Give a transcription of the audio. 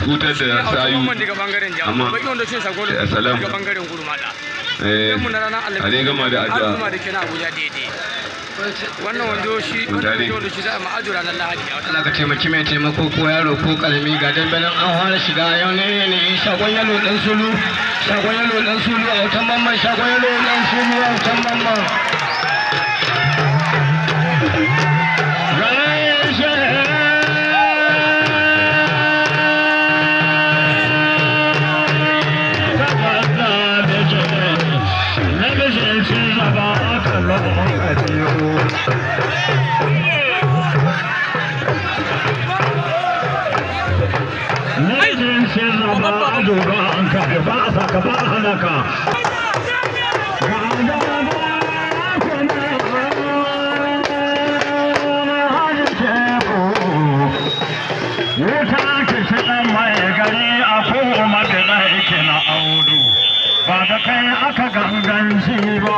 Hutar da sayu. Daga bangaren Jamus. Amma Baki wanda shi shagon salam. daga bangaren Gurmada. Eh, Mu na ranar a dai gama da Alhamis addu'a. da ke na Abuja daidai. Wannan wando shi Mun wannan tare. wando shi za a ma'ajo ranar Lahadi a wata Allah ka taimaki mai taimako, ko yaro ko karami. Ga dambe nan an fara shiga yau ne ne shagon yalo dan sulu, shagon yalo dan sulu a wutan mamman, shagon yalo dan sulu a wutan mamman. Wuta ki shi mai gari a koma da na audu ba da kai aka ganganci ba.